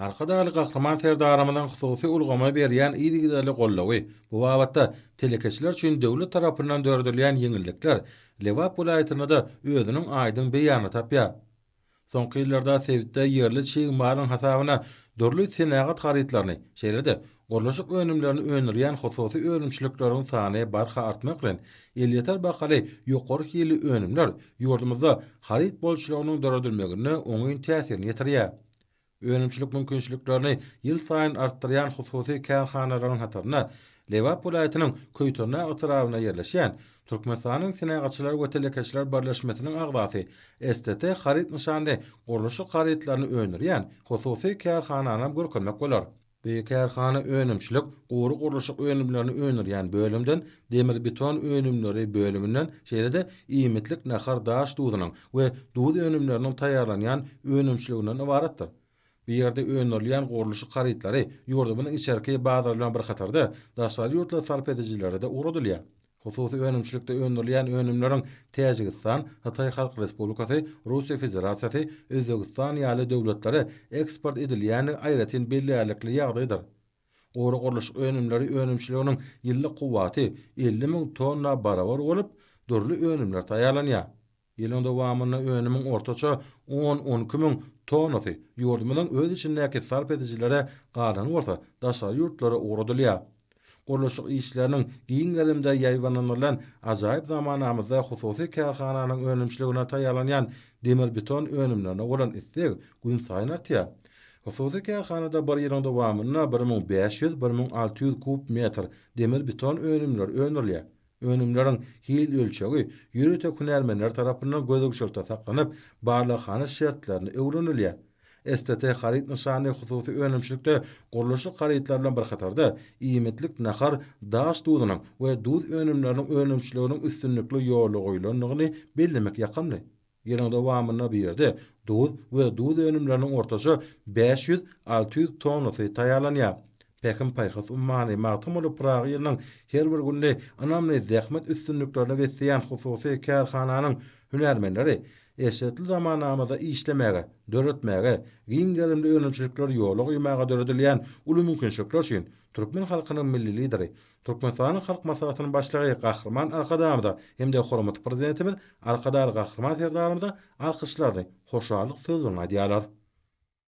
Arkadagly Gahryman Serdarymyzyň hususy ulgama berýän yzygiderli goldawy, bu babatda telekeçiler üçin döwlet tarapyndan döredilýän ýeňillikler Lebap welaýatynda-da özüniň aýdyň beýanyny tapýar. Soňky ýyllarda sebitde ýerli çig malyň hasabyna dürli senagat harytlaryny, şeýle-de gurluşyk önümlerini öndürýän hususy önümçilikleriň sany barha artmak bilen, elýeter bahaly ýokary hilli önümler ýurdumyzda haryt bolçulygynyň döredilmeginde oňyn täsirini ýetirýär. Önümçilik mümkinçiliklerini ýylsaýyn artdyrýan hususy kärhanalaryň hatarynda Lebap welaýatynyň Köýtendag etrabynda ýerleşýän Türkmenistanyň Senagatçylar we telekeçiler birleşmesiniň agzasy STT haryt nyşanly gurluşyk harytlaryny öndürýän hususy kärhananam görkezmek bolar. Bu kärhana önümçilik, gury gurluşyk önümlerini öndürýän bölümden, demir-beton önümleri bölüminden, şeýle-de iýmitlik nahar daş duzunyň we duz önümleriniň taýýarlanýan önümçiliginden ybaratdyr. Bu ýerde öndürilýän gurluşyk harytlary ýurdumyzyň içerki bazary bilen bir hatarda, daşary ýurtly sarp edijilere-de ugradylýar. Hususy önümçilikde öndürilýän önümleriň Täjigistan, Hytaý Halk Respublikasy, Russiýa Federasiýasy, Özbegistan ýaly döwletlere eksport edilýändigi aýratyn bellärlikli ýagdaýdyr. Gury gurluşyk önümleri önümçiliginiň ýyllyk kuwwaty 50 müň tonna barabar bolup, dürli önümler taýýarlanýar. Ýylyň dowamynda önümiň ortaça on-on iki müň tonnasy ýurdumyzyň öz içindäki sarp edijilere, galany bolsa daşary ýurtlara ugradylýar. Gurluşyk işleriniň giň gerimde ýaýbaňlandyrylan ajaýyp zamanamyzda hususy kärhananyň önümçiligine taýýarlanýan demir-beton önümlerine bolan isleg günsaýyn artýar. Hususy kärhanada bir ýylyň dowamynda 1500, 1600 kub metr demir-beton önümleri öndürilýär. Önümleriň hil ölçegi ýörite hünärmenler tarapyndan gözegçilikde saklanyp, barlaghana şertlerinde öwrenilýär. STT haryt nyşanly hususy önümçilikde gurluşyk harytlary bilen bir hatarda, iýmitlik nahar daş duzunyň we duz önümleriniň önümçiliginiň üstünlikli ýola goýlandygyny bellemek ýakymly. Ýylyň dowamynda bu ýerde duz we duz önümleriniň ortaça 500, 600 tonnasy taýýarlanýar. Pähim-paýhas ummany Magtymguly Pyragy ýylynyň her bir gününi ynamly zähmet üstünliklerine besleýän hususy kärhananyň hünärmenleri eşretli zamanamyzda işlemäge, döretmäge, giň gerimli önümçilikleri ýola goýmaga döredilýän uly mümkinçilikler üçin türkmen halkynyň Milli Lideri, Türkmenistanyň Halk Maslahatynyň Başlygy Gahryman Arkadagymyza hem-de hormatly Prezidentimiz Arkadagly Gahryman Serdarymyza alkyşlaryny, hoşallyk sözlerini aýdýarlar.